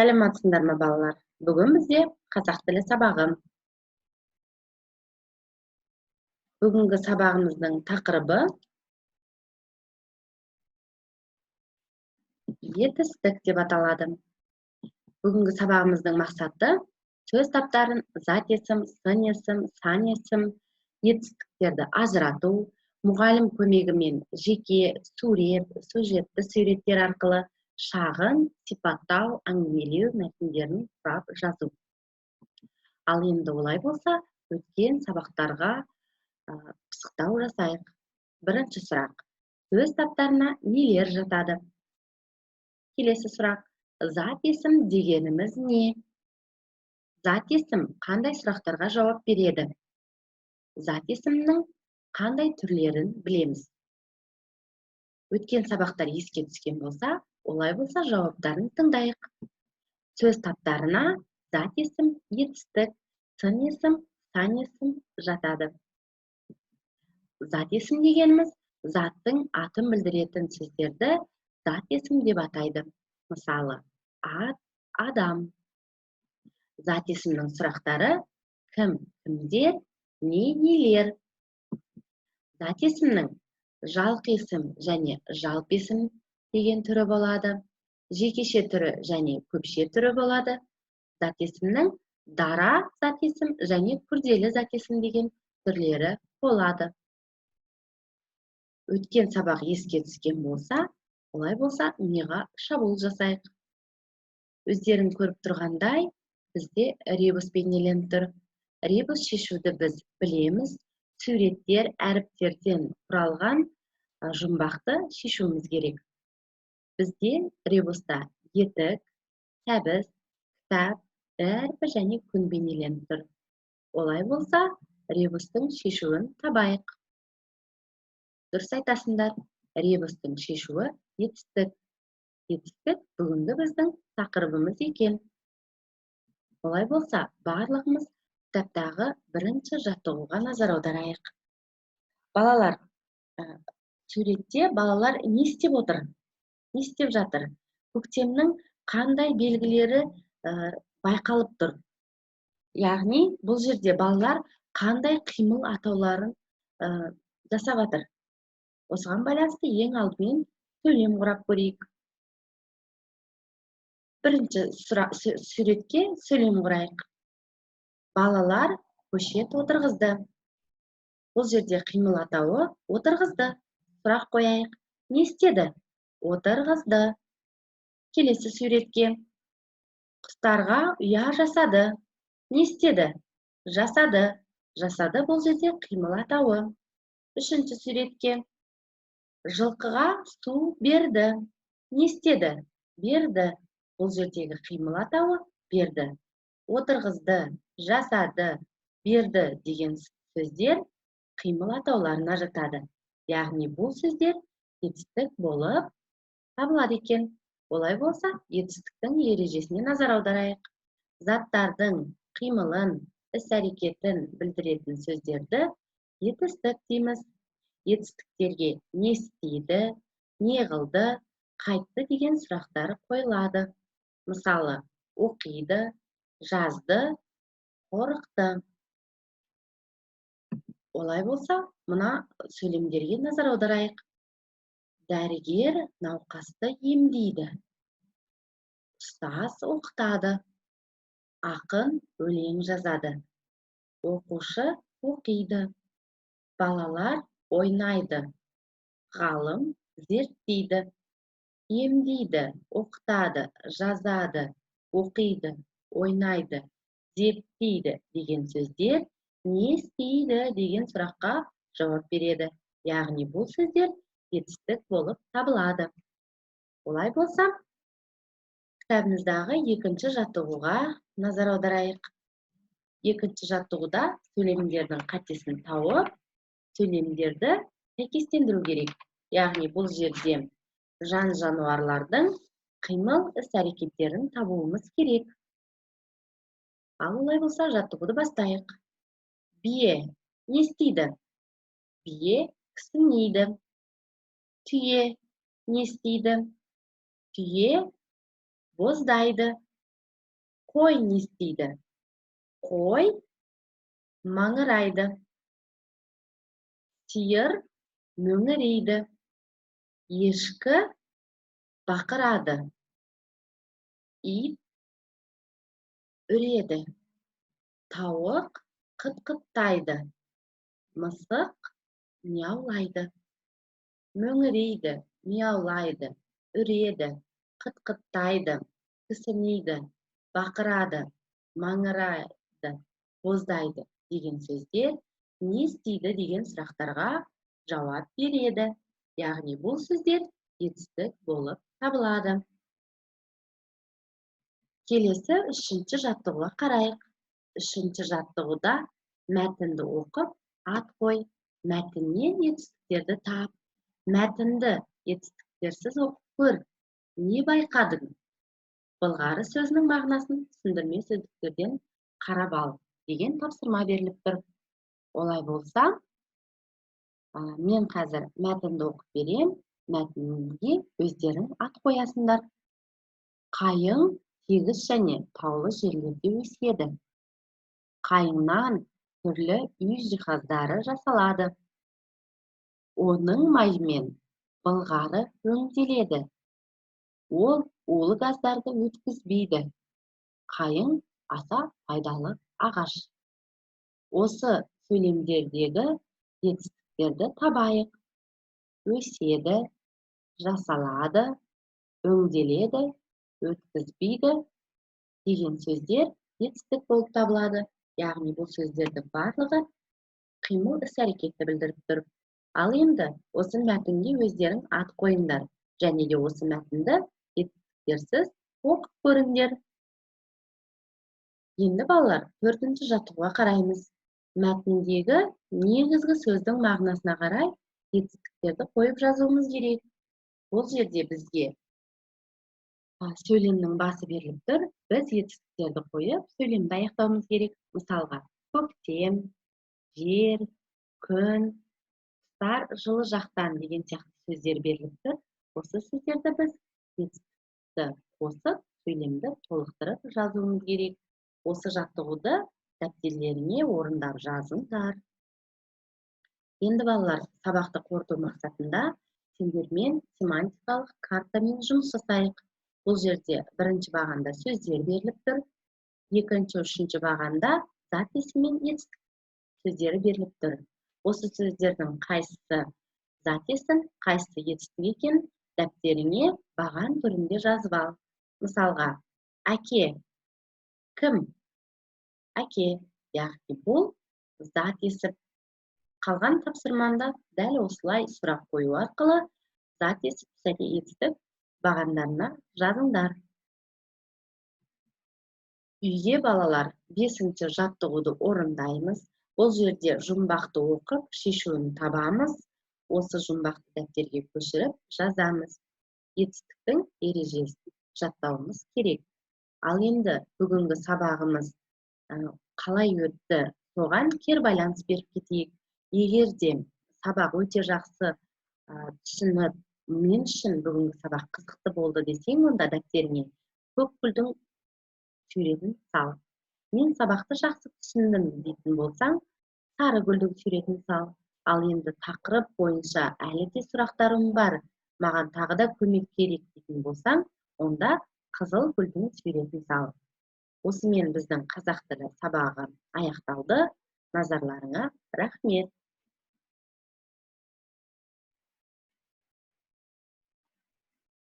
Сәлеметсіңдер ме, балалар? Бүгін бізде қазақ тілі сабағы. Бүгінгі сабағымыздың тақырыбы етістік деп аталады. Бүгінгі сабағымыздың мақсаты сөз таптарын зат есім, сын есім, сан есім, етістіктерді ажырату, мұғалім көмегімен жеке сурет, сюжетті суреттер арқылы шағын сипаттау, әңгімелеу мәтіндерін құрап жазу. Ал енді олай болса, өткен сабақтарға пысықтау жасайық. Бірінші сұрақ. Сөз таптарына нелер жатады? Келесі сұрақ. Зат есім дегеніміз не? Зат есім қандай сұрақтарға жауап береді? Зат есімнің қандай түрлерін білеміз? Өткен сабақтар еске түскен болса, олай болса жауаптарын тыңдайық. Сөз таптарына зат есім, етістік, сын есім, сан есім жатады. Зат есім дегеніміз заттың атын білдіретін сөздерді зат есім деп атайды. Мысалы, ат, адам. Зат есімнің сұрақтары кім, кімдер, не, нелер. Зат есімнің жалқы есім және жалпы есім деген түрі болады. Жекеше түрі және көпше түрі болады. Зат есімнің дара зат есім және күрделі зат есім деген түрлері болады. Өткен сабақ еске түскен болса, олай болса миға шабуыл жасайық. Өздерің көріп тұрғандай, бізде ребус бейнеленіп тұр. Ребус шешуді біз білеміз. Суреттер, әріптерден құралған жұмбақты шешуіміз керек. Бізде ребуста етік, сәбіз, кітап, әрпі және күн бейнеленіп тұр. Олай болса, ребустың шешуін табайық. Дұрыс айтасыңдар, ребустың шешуі етістік. Етістік бүгінгі біздің тақырыбымыз екен. Олай болса, барлығымыз кітаптағы бірінші жаттығуға назар аударайық. Балалар, суретте балалар не істеп отыр? Не істеп жатыр? Көктемнің қандай белгілері байқалып тұр? Яғни, бұл жерде балалар қандай қимыл атауларын жасап жатыр? Осыған байланысты ең алдымен сөйлем құрап көрейік. Бірінші суретке сөйлем құрайық. Балалар көшет отырғызды. Бұл жерде қимыл атауы отырғызды. Сұрақ қояйық. Не істеді? Отырғызды. Келесі суретке. Құстарға ұя жасады. Не істеді? Жасады. Жасады бұл жерде қимыл атауы. Үшінші суретке. Жылқыға су берді. Не істеді? Берді. Бұл жердегі қимыл атауы берді. Отырғызды, жасады, берді деген сөздер қимыл атауларына жатады. Яғни бұл сөздер етістік болып табылады екен. Олай болса, етістіктің ережесіне назар аударайық. Заттардың қимылын, іс-әрекетін білдіретін сөздерді етістік дейміз. Етістіктерге не істейді, не қылды, қайтты деген сұрақтар қойылады. Мысалы, оқиды, жазды, қорықты. Олай болса, мына сөйлемдерге назар аударайық. Дәрігер науқасты емдейді. Ұстаз оқытады. Ақын өлең жазады. Оқушы оқиды. Балалар ойнайды. Ғалым зерттейді. Емдейді, оқытады, жазады, оқиды, ойнайды, зерттейді деген сөздер не істейді деген сұраққа жауап береді. Яғни бұл сөздер етістік болып табылады. Олай болса, кітабымыздағы екінші жаттығуға назар аударайық. Екінші жаттығуда сөйлемдердің қатесін тауып, сөйлемдерді сәйкестендіру керек. Яғни бұл жерде жан-жануарлардың қимыл іс-әрекеттерін табуымыз керек. Ал олай болса, жаттығуды бастайық. Бие не істейді? Бие кісінейді. Түйе не істейді? Түйе боздайды. Қой не істейді? Қой маңырайды. Сиыр мөңірейді. Ешкі бақырады. Ит үреді. Тауық қытқыттайды. Мысық мияулайды. Мөңірейді, мияулайды, үреді, қытқыттайды, кісінейді, бақырады, маңырайды, боздайды деген сөздер не істейді деген сұрақтарға жауап береді. Яғни бұл сөздер етістік болып табылады. Келесі үшінші жаттығуға қарайық. Үшінші жаттығуда мәтінді оқып, ат қой, мәтіннен етістіктерді тап. Мәтінді етістіктерсіз оқып көр. Не байқадың? Былғары сөзінің мағынасын түсіндірме сөздіктерден қарап ал деген тапсырма беріліп тұр. Олай болса, мен қазір мәтінді оқып берем, мәтінге өздерің ат қоясыңдар. Қайың тегіс және таулы жерлерде өседі. Қайыңнан түрлі үй жиһаздары жасалады. Оның майымен былғары өңделеді. Ол улы газдарды өткізбейді. Қайың аса пайдалы ағаш. Осы сөйлемдердегі етістіктерді табайық. Өседі, жасалады, өңделеді, өткізбейді деген сөздер етістік болып табылады. Яғни бұл сөздердің барлығы қимыл іс-әрекетті білдіріп тұр. Ал енді осы мәтінге өздерің ат қойыңдар және де осы мәтінді етістіктерсіз оқып көріңдер. Енді балалар, төртінші жаттығуға қараймыз. Мәтіндегі негізгі сөздің мағынасына қарай етістіктерді қойып жазуымыз керек. Бұл жерде бізге сөйлемнің басы беріліп тұр. Біз етістіктерді қойып, сөйлемді аяқтауымыз керек. Мысалға, көктем, жер, күн, құстар жылы жақтан деген сияқты сөздер беріліп тұр. Осы сөздерді біз етістікті қосып, сөйлемді толықтырып жазуымыз керек. Осы жаттығуды дәптерлеріңе орындап жазыңдар. Енді балалар, сабақты қорыту мақсатында сендермен семантикалық картамен жұмыс жасайық. Бұл жерде бірінші бағанда сөздер беріліп тұр, екінші, үшінші бағанда зат есім мен етістік сөздері беріліп тұр. Осы сөздердің қайсысы зат есім, қайсысы етістік екенін дәптеріңе баған түрінде жазып ал. Мысалға, әке кім? Әке, яғни бұл зат есім. Қалған тапсырманда дәл осылай сұрақ қою арқылы зат есім және етістік бағандарына жазыңдар. Үйге балалар бесінші жаттығуды орындаймыз. Бұл жерде жұмбақты оқып, шешуін табамыз. Осы жұмбақты дәптерге көшіріп жазамыз. Етістіктің ережесін жаттауымыз керек. Ал енді бүгінгі сабағымыз қалай өтті, соған кері байланыс беріп кетейік. Егер де сабақ өте жақсы түсініп, мен үшін бүгінгі сабақ қызықты болды десең, онда дәптеріңе көк гүлдің суретін сал. Мен сабақты жақсы түсіндім дейтін болсаң, сары гүлдің суретін сал. Ал енді тақырып бойынша әлі де сұрақтарым бар, маған тағы да көмек керек дейтін болсаң, онда қызыл гүлдің суретін сал. Осымен біздің қазақ тілі сабағы аяқталды. Назарларыңа рахмет.